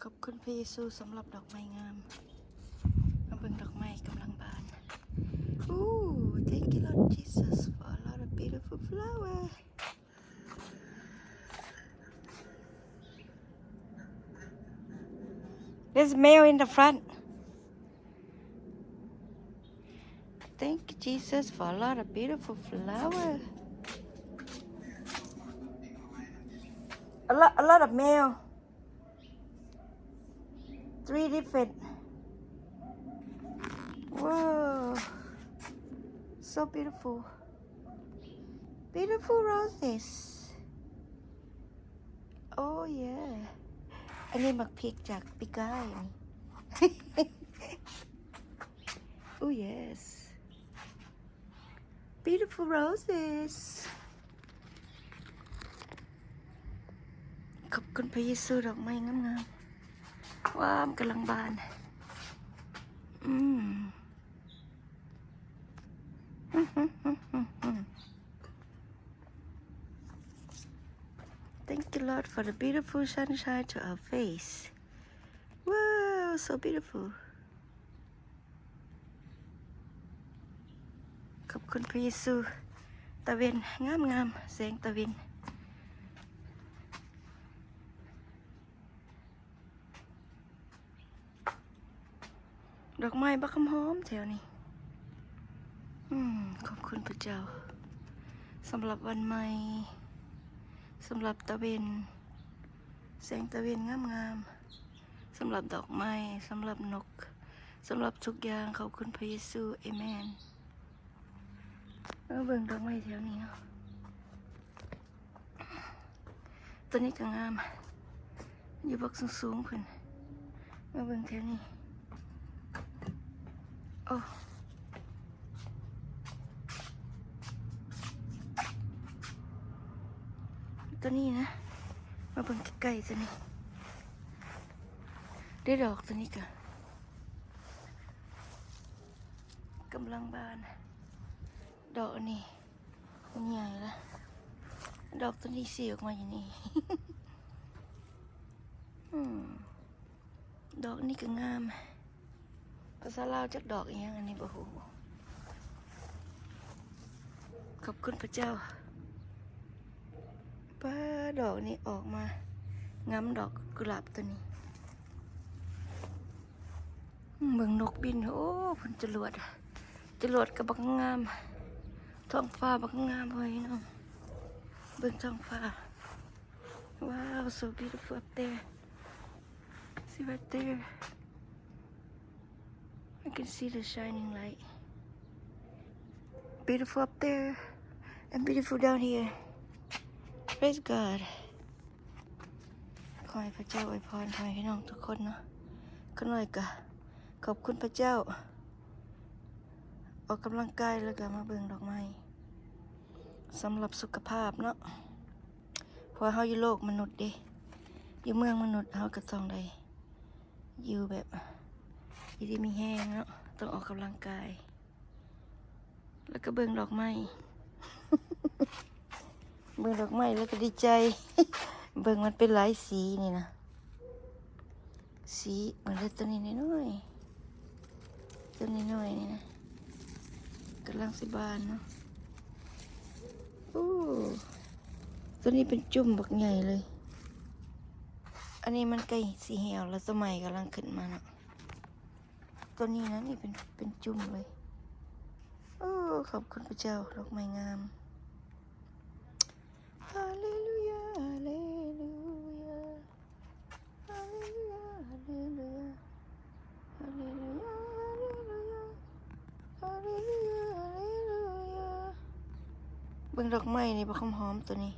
ຂອບຄຸນພະເຢຊູສຳລັບດອກໄມ້ງາມ. ມາເບິ່ງດອກໄມ້ກຳລັງບານ. Ooh, thank you, Lord Jesus, for a lot of beautiful flower. There's male in the front. Thank you, Jesus, for a lot of beautiful flower. A lot, a lot of male. Three different. Whoa. So beautiful. Beautiful roses. Oh yeah. ອັນນີ້ໝາກພິກຈາກປີກາຍ. Oh yes. Beautiful roses. ຂອບຄຸນພະເຢຊູ ດອກໄມ້ງາມໆ. ວ້າວ ກຳລັງບານ. ອືມ. Thank you, Lord, for the beautiful sunshine to our face. Wow, so beautiful. ຂອບຄຸນພະເຢຊູ. ຕາເວັນງາມໆ ແສງຕາເວັນ. ດອກໄມ້ບັກຫອມໆແຖວນີ້. ອືມ ຂອບຄຸນພະເຈົ້າ ສຳລັບວັນໃໝ່, ສຳລັບຕາເວັນ, ແສງຕາເວັນງາມໆ, ສຳລັບດອກໄມ້, ສຳລັບນົກ, ສຳລັບທຸກຢ່າງ. ຂອບຄຸນພະເຢຊູ. ເອເມນ. ເອີ ເບິ່ງດອກໄມ້ແຖວນີ້ເນາະ. ຕົວນີ້ກໍງາມ ຢູ່ບັກສູງໆ ພຸ້ນ. ມາເບິ່ງແຖວນີ້. ໂອ້ ຕົວນີ້ນະ. ມາເບິ່ງໃກ້ໆ ຕົວນີ້. ໄດ້ດອກຕົວນີ້ກໍກຳລັງບານ. ດອກອັນນີ້ ມັນໃຫຍ່ລະ. ດອກຕົວນີ້ສີອອກມາຢູ່ນີ້. ອືມ ດອກນີ້ກໍງາມ. ພາສາລາວຈັກດອກອີ່ຫຍັງອັນນີ້ບໍ່ຮູ້. ຂອບຄຸນພະເຈົ້າ. ປ້າ ດອກນີ້ອອກມາງາມ ດອກກຸຫຼາບຕົວນີ້. ອືມ ເບິ່ງນົກບິນ. ໂອ້ ເພິ່ນຈະຫຼວດ, ຈະຫຼວດກໍບັກງາມ. ທ້ອງຟ້າບັກງາມ ພໍ່ແມ່ພີ່ນ້ອງ. ເບິ່ງທ້ອງຟ້າ. Wow, so beautiful up there. See right there. I can see the shining light. Beautiful up there and beautiful down here. Praise God. ຂໍໃຫ້ພະເຈົ້າອວຍພອນພໍ່ແມ່ພີ່ນ້ອງທຸກຄົນເນາະ. ຂ້ານ້ອຍກະຂອບຄຸນພະເຈົ້າ. ອອກກຳລັງກາຍແລ້ວກໍມາເບິ່ງດອກໄມ້ ສຳລັບສຸຂະພາບເນາະ. ເພາະວ່າເຮົາຢູ່ໂລກມະນຸດເດ້, ຢູ່ເມືອງມະນຸດເຮົາກໍຕ້ອງໄດ້ຢູ່ແບບຢູ່ດີມີແຮງເນາະ, ຕ້ອງອອກກຳລັງກາຍ. ແລ້ວກໍເບິ່ງດອກໄມ້, ເບິ່ງດອກໄມ້ແລ້ວກໍດີໃຈ. ເບິ່ງມັນເປັນຫຼາຍສີນີ້ນະ. ສີ ເບິ່ງເດີ ຕົວນີ້ນ້ອຍໆ ຕົວນ້ອຍໆນີ້ນະ ກຳລັງຊິບານເນາະ. ໂອ້ ຕົວນີ້ເປັນຈຸ້ມບັກໃຫຍ່ເລີຍ. ອັນນີ້ມັນໃກ້ຊິແຫ້ວແລ້ວ, ຕົວໃໝ່ກຳລັງຂຶ້ນມາເນາະ. ຕົວນີ້ນະ ນີ້ເປັນ ເປັນຈຸ້ມເລີຍ. ໂອ້ ຂອບຄຸນພະເຈົ້າ, ດອກໄມ້ງາມ. ຮາເລລູຢາ ຮາເລລູຢາ. ຮາເລລູຢາ ຮາເລລູຢາ ຮາເລລູຢາ ຮາເລລູຢາ ຮາເລລູຢາ. ເບິ່ງດອກໄມ້ນີ້ ບັກຫອມໆ ຕົວນີ້.